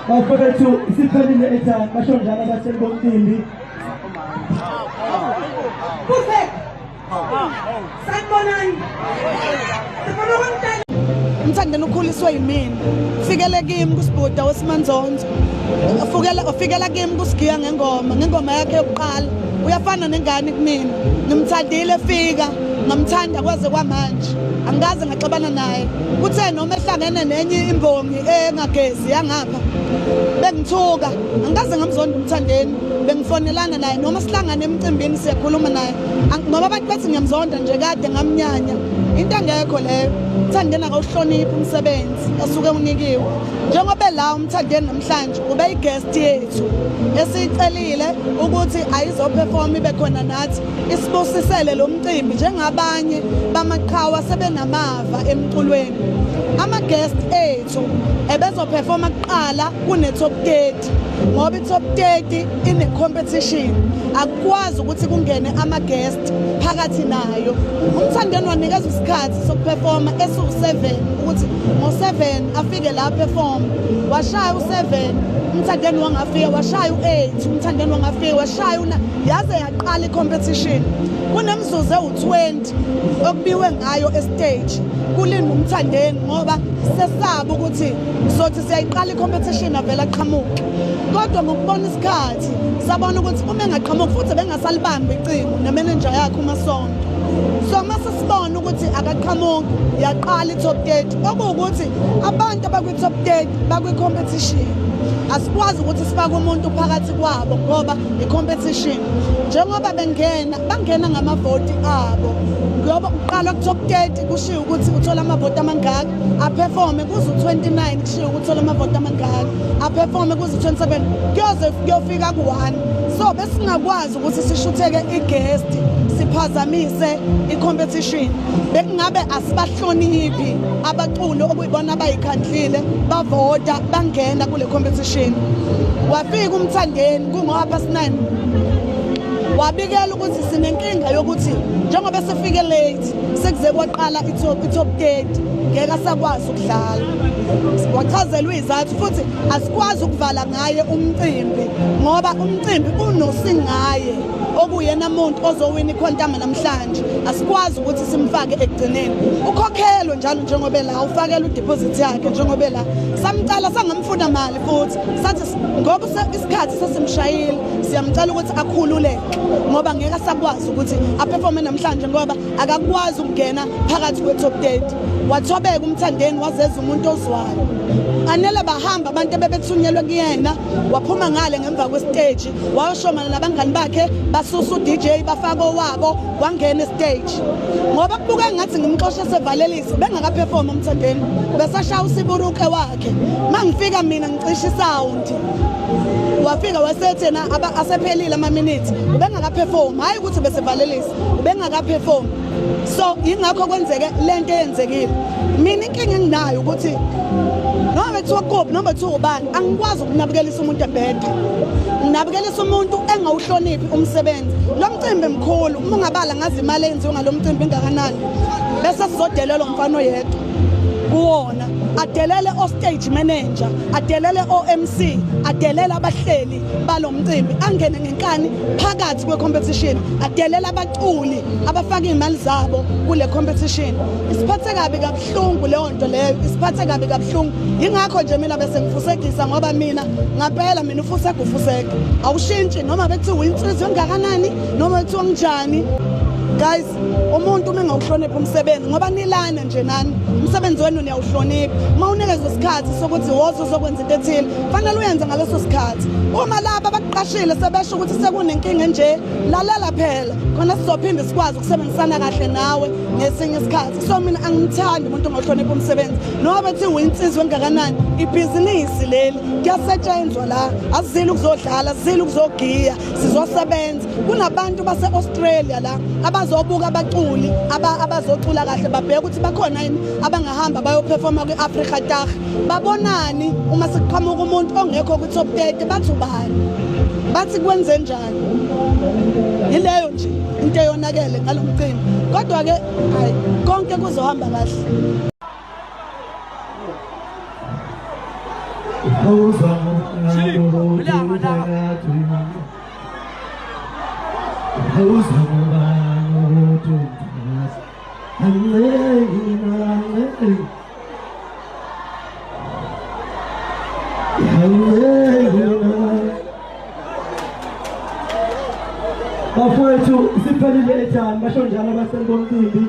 Bafowethu isiphelile airtime basho njalo abahleli bomcimbi. Kuze. Sanibonani. Sifuna ukunitshela Umthandeni ukhuliswe yimina. Ufikele kimi kuSibhuda wesimanzonzo. Ufukela ufikela kimi kusigiya ngengoma, ngengoma yakhe yokuqala. Uyafana nengane kumina. Ngimthandile efika, ngamthanda kwaze kwamanje. Angikaze ngaxabana naye. Kuthe noma ehlangene nenye imbongi engagezi yangapha bengithuka, angikaze ngamzonda uMthandeni. Bengifonelana naye noma sihlangane emcimbini siyakhuluma naye. Ngoba abantu bathi ngiyamzonda nje kade ngamnyanya. Into engekho leyo. Umthandeni akawuhloniphi umsebenzi asuke unikiwe. Njengoba la uMthandeni namhlanje ube i-guest yethu esiyicelile ukuthi ayizoperform ibe khona nathi isibusisele lo mcimbi njengabanye bamaqhawa sebenamava emculweni. Ama-guest ethu ebezoperforma kuqala kune-top 30 ngoba i-top 30 ine-competition, akukwazi ukuthi kungene ama-guest phakathi nayo. UMthandeni wanikeza isikhathi sokuperforma esiwu-7 ukuthi ngo-7 afike la perform. Washaya u-7 uMthandeni wangafika, washaya u-8 uMthandeni wangafika, washaya una yaze yaqala i-competition. Kunemzuzu ewu-20 okubiwe ngayo estage kulindwa uMthandeni ngoba sesaba ukuthi sothi siyayiqala i-competition avele aqhamuke. Kodwa ngokubona isikhathi sabona ukuthi uma engaqhamuki futhi bengasalibambi icingo nemenenja yakhe uMasonto. So mase sibona ukuthi akaqhamuki yaqala i-top 30, okuwukuthi abantu abakwi-top 30 bakwi-competition. Asikwazi ukuthi sifake umuntu phakathi kwabo ngoba i-competition. Njengoba bengena bangena ngamavoti abo, ngoba uqala ku-top 30 kushiwo ukuthi uthola amavoti amangaka, aperforme kuze u-29 kushiwo ukuthi uthola amavoti amangaka, aperforme kuze u-27 kuyoze kuyofika ku-1. So besingakwazi ukuthi sishutheke i-guest siphazamise i-competition. Bekungabe asibahloniphi abaculi okuyibona abayikhandlile bavota bangena kule competition. Wafika uMthandeni kungo-past 9 wabikela ukuthi sinenkinga yokuthi njengoba sifike late sekuze kwaqala i-top 30 ngeke asakwazi ukudlala. Wachazelwa izathu futhi asikwazi ukuvala ngaye umcimbi ngoba umcimbi unosingaye okuyena muntu ozowina ikhwantama namhlanje. Asikwazi ukuthi simfake ekugcineni. Ukhokhelwe njalo njengoba la ufakela udeposit yakhe njengoba la samcala sangamfuna mali futhi sathi ngoba isikhathi sesimshayile siyamcela ukuthi akhululeke ngoba ngeke asakwazi ukuthi aperforme namhlanje ngoba akakwazi ukungena phakathi kwe-top 30. Wathobeka uMthandeni wazeza umuntu ozwayo. Anele bahamba abantu ebebethunyelwe kuyena, waphuma ngale ngemva kwesiteji wayoshomana nabangani bakhe, basusa u-DJ bafaka owabo, wangena esiteji. Ngoba kubuka ngathi ngimxoshe sevalelisa bengakaperform uMthandeni, besashaya usiburuke wakhe. Mangifika mina ngicisha isound, wafika wasethi yena asephelile ama-minutes, ubengakaperform. Hhayi ukuthi besevalelisa, ubengakaperform. So yingakho kwenzeke lento eyenzekile. Mina inkinga enginayo ukuthi noma bekuthiwa kuphi noma bekuthiwa ubani, angikwazi ukunabukelisa umuntu ebheda, nginabukelisa umuntu engawuhloniphi umsebenzi. Lo mcimbi mkhulu, uma ungabala ngazi imali eyenziwe ngalo mcimbi ingakanani, bese sizodelelwa umfana oyedwa kuwona, adelele o-stage manager, adelele o-MC, adelele abahleli balo mcimbi, angene ngenkani phakathi kwe-competition, adelele abaculi abafaka iy'mali zabo kule competition. Isiphathe kabi kabuhlungu leyo nto leyo, isiphathe kabi kabuhlungu. Yingakho nje mina bese ngifusekisa, ngoba mina ngampela mina ufusega ufusega awushintshi noma bekuthiwa uyinsizwa engakanani noma bekuthiwa nginjani. Guys, umuntu uma engawuhloniphi umsebenzi, ngoba nilana nje nani umsebenzi wenu niyawuhlonipha, uma unikezwe isikhathi sokuthi woza uzokwenza into ethile fanele uyenze ngaleso sikhathi. Uma laba abakuqashile sebesho ukuthi sekunenkinga nje, lalela phela khona sizophinde sikwazi ukusebenzisana kahle nawe ngesinye isikhathi. So mina angimthandi umuntu ongahloniphi umsebenzi noma bethi uyinsizwa engakanani. Ibhizinisi leli, kuyasetshenzwa la, asizile ukuzodlala, asizile ukuzogiya, sizosebenza. Kunabantu base-Australia la abazobuka abaculi abazocula kahle, babheke ukuthi bakhona yini abangahamba bayoperforma kwi-Africa Tag. Babonani uma sekuqhamuka umuntu ongekho kwi-top 30, bathi ubani, bathi kwenze njani? Yileyo nje into eyonakele ngalo mcimbi, kodwa-ke hayi konke kuzohamba kahle. Bafowethu, siphelile ethani, basho njalo abaseni bomcimbi.